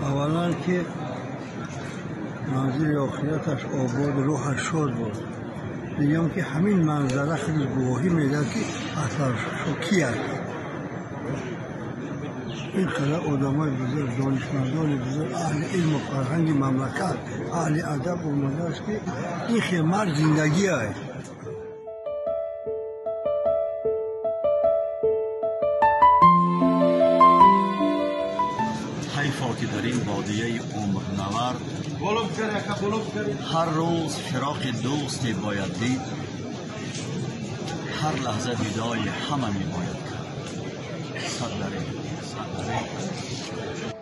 Аввалан ки манзили охираташ обод, рӯҳаш шод буд. Мегӯям ки ҳамин манзара хеле гувоҳӣ медиҳад, ки Акбаршоҳ ки аст. Ин қадар одамои бузург, донишмандони бузург, аҳли илму фарҳанги мамлакат, аҳли адаб омадааст, ки ин хел мард зиндагӣ аст. Ҳайфо ки дар ин бодияи умрнавард ҳар рӯз фироқи дӯсте бояд дид, ҳар лаҳза видои ҳама мебояд кард. Сад даре, сад даре.